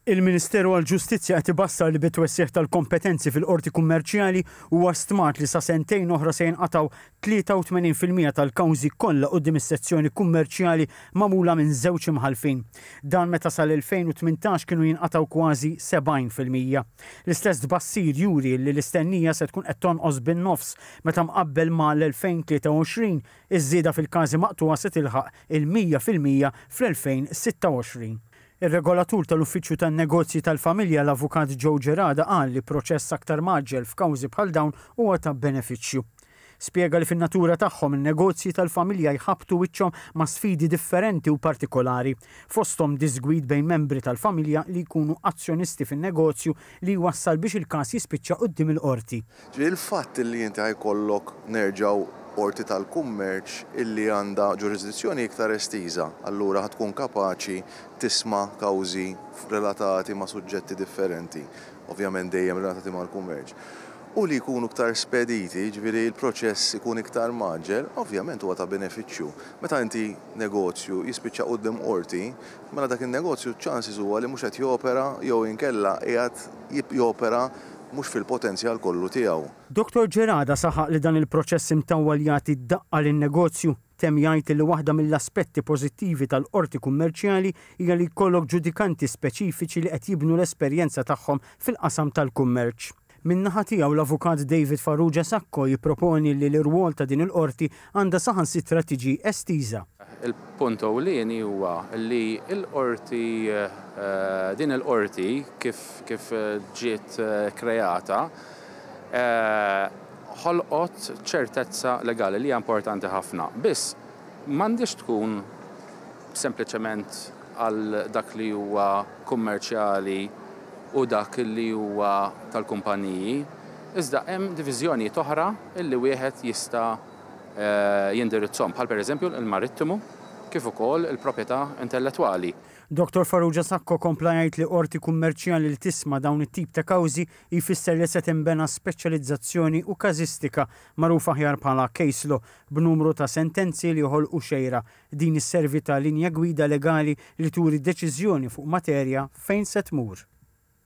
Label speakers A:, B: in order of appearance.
A: Il-Ministeru għall-Ġustizzja qed ibassar li bit-twessigħ tal-kompetenzi fil-Qorti Kummerċjali huwa stmat li sa sentejn oħra se jinqatgħu 83% tal-kawżi kollha quddiem is-sezzjoni kummerċjali magħmula minn żewġ imħallfin. Dan meta sal-2018 kienu jinqatgħu kważi 70%. L-istess tbassir juri li l-istennija se tkun qed tonqos bin-nofs meta mqabbel ma' l-2023. Iż-żieda fil-każi maqtugħa se tilħaq il-100% fl-2026. Ir-regolatur tal-Uffiċċju tan-Negozji tal-Familja, l-Avukat Joe Gerada qal li proċess aktar mgħaġġel f'kawżi bħal dawn huwa ta' benefiċċju. Spjega li fin-natura tagħhom in-negozji tal-familja jħabbtu wiċċhom ma' sfidi differenti u partikolari, fosthom diżgwid bejn membri tal-familja li jkunu azzjonisti fin-negozju li jwassal biex il-każ jispiċċa quddiem il-Qorti.
B: Ġifieri l-fatt li inti ħa jkollok nerġgħu Qorti tal-Kummerċ illi għandha ġurisdizzjoni iktar estiża, allura ħa tkun kapaċi tisma' kawżi relatati ma' suġġetti differenti, ovvjament dejjem relatati mal-kummerċ, u li jkunu iktar spediti, jiġifieri l-proċess ikun iktar mgħaġġel, ovvjament huwa ta' benefiċċju. Meta inti negozju jispiċċa quddiem qorti, mela dak in-negozju ċ-chances huwa li mhux qed jopera jew inkella qiegħed jopera mhux fil-potenzjal kollu tiegħu.
A: Dottor Gerada saħaq li dan il-proċess imtawwal jagħti daqqa lin-negozju. Temm jgħid li waħda mill-aspetti pożittivi tal-Qorti Kummerċjali hija li jkollok ġudikanti speċifiċi li qed jibnu l-esperjenza tagħhom fil-qasam tal-kummerċ. Min-naħa tiegħu l-Avukat David Farrugia Sacco jipproponi li l-irwol ta' din il-Qorti għandha saħansitra tiġi estiża.
C: Il-punt ewlieni huwa li l-Qorti, din il-Qorti kif kif ġiet kreata, ħolqot ċertezza legali li hija importanti ħafna. Biss m'għandhiex tkun sempliċement għal dak li huwa kummerċjali u dak li huwa tal-kumpaniji, iżda hemm diviżjonijiet oħra li wieħed jista' jindirizzhom, bħal pereżempju l-marittimu kif ukoll il-proprjetà intellettwali.
A: Dottor Farrugia Sacco kompla jgħid li qorti kummerċjali li tisma' dawn it-tip ta' kawżi jfisser li se tinbena speċjalizzazzjoni u każistika magħrufa aħjar bħala case law b'numru ta' sentenzi li joħolqu xejra Din isservi ta' linja gwida legali li turi deċiżjoni fuq materja fejn se tmur.